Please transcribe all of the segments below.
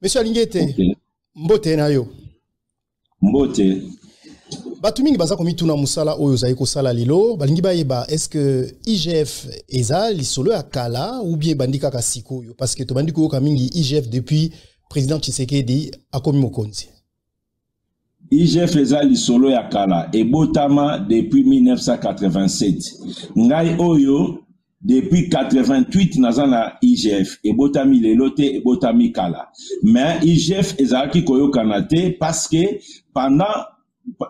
Monsieur Alingete, okay. Mbote na yo. Mbote. Bato mingi baza komituna mosala oyo ozali kosala lelo, balingi bayeba est-ce que IGF eza lisolo ya kala ou bien ebandi kaka sikoyo, parce que tobandi koyoka mingi IGF depuis président Tshisekedi akomi mokonzi. IGF eza lisolo ya kala, ebotama depuis 1987. Ngai oyo depuis 88 naza na IGF, ebotami lelo te, ebotami kala. Mais IGF ezalaki koyokana te parce que pendant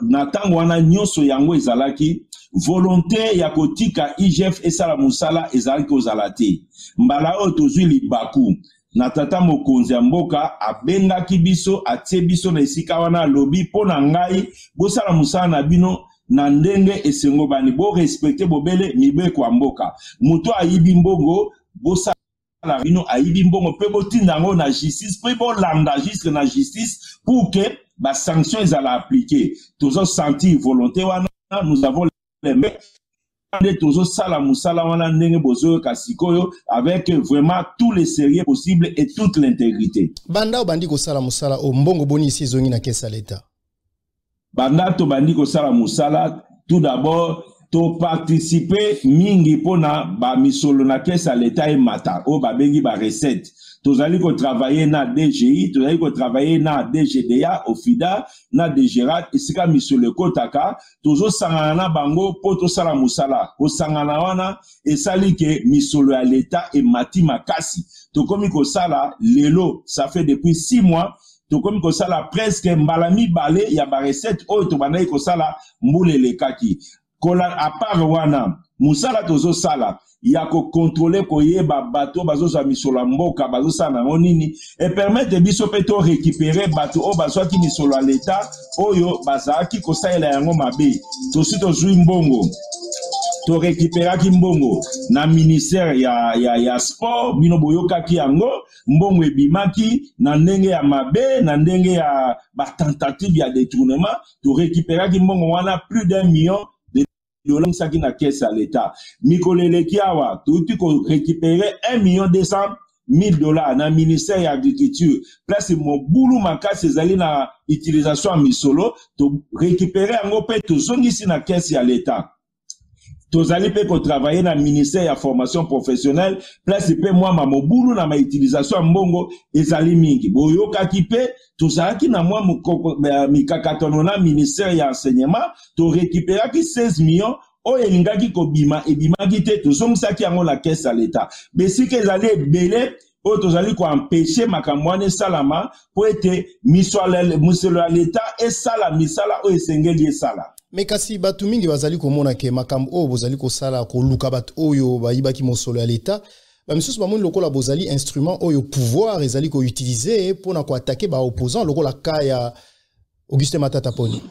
na ntango wana nyonso yango ezalaki volonté ya kotika IGF esala mosala ezalaki kozala te. Mbala oyo tozwi libaku na tata mokonzi ya mboka abengaki biso, atie biso na esika wana, alobi mpo na ngai bosala mosala na bino na ndenge esengo bani, bo respecte bobele mibeko ya mboka. Moto ayibi mbongo bosala bino ayibi mbongo mpe botinda yango na justice mpe bolanda jusque na justice pour que ba sanction ezala appliquée. Tozo sentir volonté wana, nous avons les mains nde tozosala mosala wana ndenge bozoyoka sikoyo avec vraiment tout le sérieux possible et toute l'intégrité. Banda obandi kosala mosala oyo, mbongo boni esi ezongi na caisse ya l'État? Banda tobandi kosala mosala, tout d'abord toparticipe mingi mpona bamisolo na caisse ya l'État emata, oyo babengi ba recette. Tozali kotravaille na DGI, tozali kotravaille na DGDA, OFIDA na DGRAD, esika misolo ekotaka, tozosangana na bango mpo tosala mosala. Kosangana wana esali ke misolo ya l'État emati makasi. Tokomi kosala lelo, ça fait depuis 6 mois, tokomi kosala presque mbala mibale ya ba recette oyo tobandaki kosala mbula elekaki. Kola à part wana, mosala tozosala ya kokontrole, koyeba bato bazozwa misolo ya mboka bazosala nango nini, e permettre biso mpe to récupérer bato oyo bazwaki misolo ya leta oyo bazalaki kosalela yango mabe. Tosi tozwi mbongo, torécupéraki mbongo na ministère ya sport, bino boyokaki yango, mbongo ebimaki na ndenge ya mabe, na ndenge ya batentative ya détournement. Torécupéraki mbongo wana plus d'un million de dollars saki na caisse ya l'État. Mikolo eleki awa touti korécupérer 1 200 000 $ na ministère ya agriculture, place mobulu makasi ezali na utilisation ya misolo. Torécupérer yango mpe tozongisi na caisse ya l'État. Tozali mpe kotravaille na ministère ya formation professionnelle, place mpe mwa mobulu na mautilisation ya mbongo ezali mingi. Boyokaki mpe tozalaki na mwa mikakatano na ministère ya enseignement, torécupéraki 16 millions oyo elingaki kobima, ebimaki te, tozongisaki yango na caisse ya l'État. Besika ezali ebele oyo tozali koempêcher makambo wana esalama mpo ete misolo ya leta esala misala oyo esengeli esala. Me kasi bato mingi bazali komona ke makambo oyo bozali kosala, koluka bato oyo bayibaki mosolo ya leta, bamisusu bamoni lokola bozali instrument oyo pouvoir ezali koutiliser mpona koattaquer baopposant, lokola ka ya Augustin Matata Ponyo.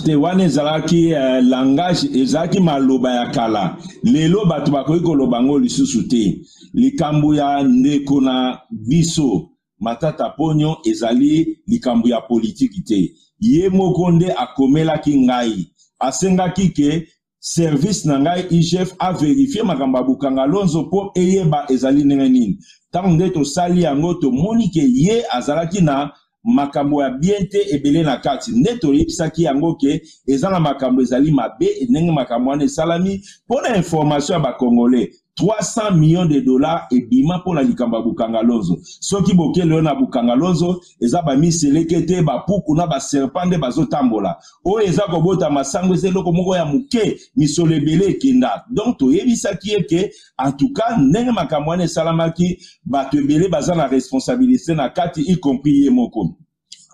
Te, wana ezalaki langage, ezalaki maloba ya kala. Lelo bato bakoki koloba yango lisusu te. Likambo ya ndeko na biso Matata Ponyo ezali likambo ya politiki te. Ye moko nde akomelaki ngai, asengaki ke service na ngai IGF avérifier makambo ya Bukanga Lonzo mpo eyeba ezali ndenge nini. Ntango nde tosali yango, tomoni ke ye azalaki na makambo ya bien te ebele na kati. Nde toyebisaki yango ke eza na makambo ezali mabe ndenge makambo wana esalami. Mpo na information ya bacongolais, 300 millions de dollars ebima mpona likambo ya Bukanga Lonzo. Soki bokele oyo na Bukanga Lonzo, eza bamiseleke te, bapuku na baserpent nde bazotambola. Oyo eza kobota masango eza eloko moko ya moke, misolo ebele ekenda. Donc toyebisaki ye ke en tout cas ndenge makambo wana esalamaki, bato ebele baza na responsabilité na kati, y compris ye moko.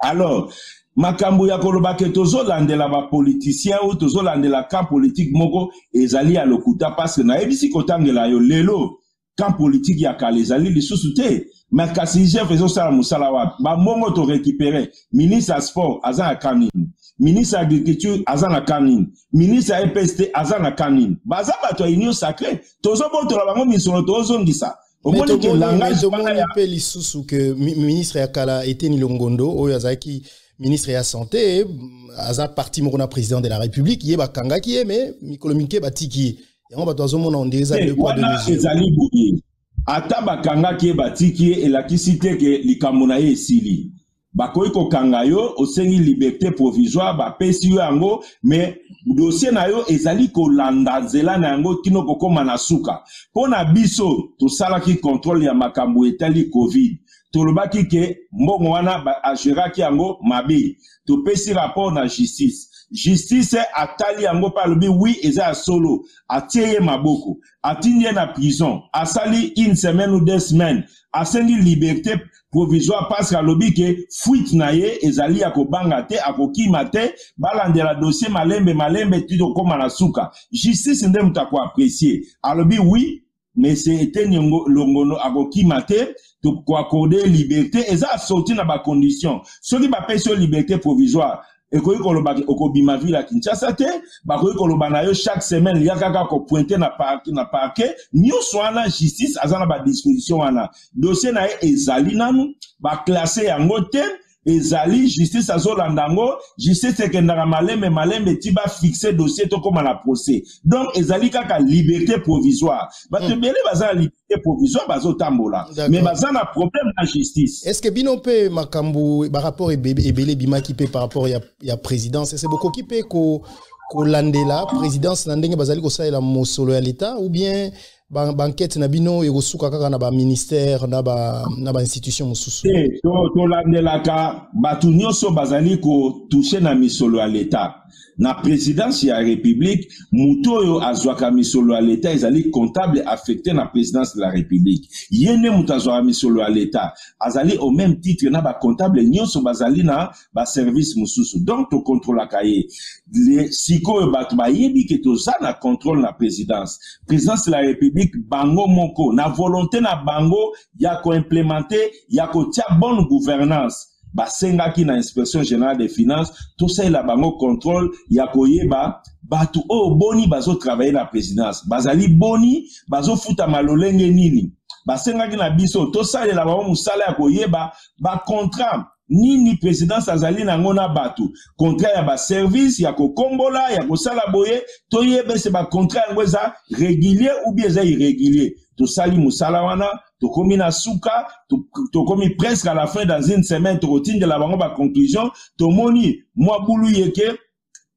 Alors makambo ya koloba ke tozolandela bapoliticien oyo, tozolandela camp politique moko, ezali ya lokuta, parce que nayebisi kotangela yo lelo, camp politique ya kala ezali lisusu te. Mais kasi IGF ezosala mosala wapi? Bambongo torécupérer, ministre ya sport aza na camp nini? Ministre ya agriculture aza na camp nini? Ministre ya EPST aza na camp nini? Baza bato ya Union sacrée, tozobotola bango misolo, tozongisa. Omoni ke langage wana mpe lisusu ke ministre ya kala Eteni Longondo, oyo azalaki ministre ya santé, aza parti moko na président de la République, ye bakangaki ye, mais mikolo mike batiki ye. Yango bato bazomona onde eza deux poids deux mesures. Ezali boye. Ata bakangaki ye, batiki ye, elakisi te ke likambo na ye esili. Bakoki kokanga yo, osengi liberté provisoire, bapesi yo yango, mais dossier na yo ezali kolanda nzela na yango kino kokóma na suka. Mpo na biso, tosalaki contrôle ya makambo etali Covid. Tolobaki ke mbongo wana agéraki yango mabe. Topesi rapport na justice. Justice atali yango mpe alobi: oui, eza ya solo. Atie ye maboko, atindi ye na prison, asali une semaine ou 2 semaines, asengi liberté provisoire parce que alobi ke fuite na ye ezali ya kobanga te, akokima te, balandela dossier malembe malembe ti tokóma na suka. Justice nde moto akoapprécier. Alobi: oui, mais c'est Eteni Longondo, akokima te, tokoaccorde liberté, eza assorti na bacondition. Soki bapesi yo liberté provisoire, ekoki koloba okobima ville ya Kinshasa te, bakoki koloba na yo chaque semaine ya kaka kopointe na parquet. Nyonso wana, justice aza na badisposition wana. Dossier na ye ezali nanu baclasse yango te, ezali justice azolanda yango. Justice ekendaka malembe malembe ti bafixe dossier, tokóma na procès. Donc ezali kaka liberté provisoire. Bato ebele baza na liberté provisoire, bazotambola, mais baza na problème na justice. Est ce que bino mpe makambo barapport ebele ebimaki mpe par rapport ya présidence, ese bokoki mpe kolandela présidence na ndenge bazali kosalela mosolo ya l'État, ou bien baenquête na bino ekosuka kaka na baministère, na bainstitution mosusu? Te, tolandelaka bato nyonso bazali kotouche na misolo ya l'État. Na présidence ya République, moto oyo azwaka misolo ya l'État ezali comptable affecté na présidence de la République. Ye nde moto azwaka misolo ya l'État, azali au même titre na bacomptable nyonso bazali na baservice mosusu. Donc tokontrolaka ye. Sikoyo bato bayebi ke toza na contrôle na présidence. Présidence de la République, bango moko na volonté na bango ya koimplémenter, ya kotia bonne gouvernance, basengaki na Inspection générale des finances tosalela bango contrôle ya koyeba bato oyo boni bazotravaille na présidence, bazali boni, bazofutama lolenge nini. Basengaki na biso tosalela bango mosala ya koyeba bacontrat nini présidence azali nango na bato, contrat ya baservice, ya kokombola, ya kosala boye, toyeba ese bacontrat yango eza régulier ou bien eza irrégulier. Tosali mosala wana, tokomi na suka, tokomi presque à la fin. Dans une semaine tokotindela bango baconclusion. Tomoni mwa bulu yeke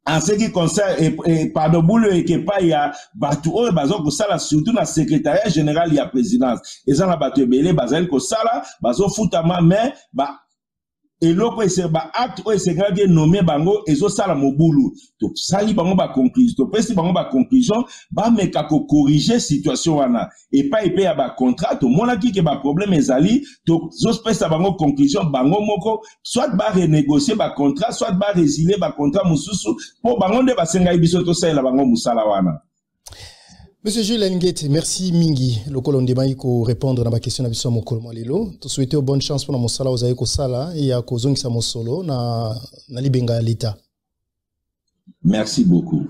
en ce qui concerne pardon, bulu yeke epai ya bato oyo baza kosala, surtout na secrétariat général ya présidence. Eza na bato ebele bazali kosala, bazofutama, mais ba eloko ese baacte oyo esengelaki enome bango ezosala mobulu. Tosali bango baconclusion, topesi bango baconclusion, bameka kocorriger situation wana. Epai mpe ya bacontrat, tomonaki ke baproblème ezali. Tozopesa bango conclusion, bango moko soit barenégocie bacontrat, soit barésilie bacontrat mosusu, mpo bango nde basengaki biso tosalela bango mosala wana. Monsieur Jules Alingete, merci mingi lokolo ndimaki ko répondre na ba question na biso mokolo mwa lelo. To souhaiter bonne chance pour na mosala ozali kosala ya kozongisa mosolo na libenga ya l'État. Merci beaucoup.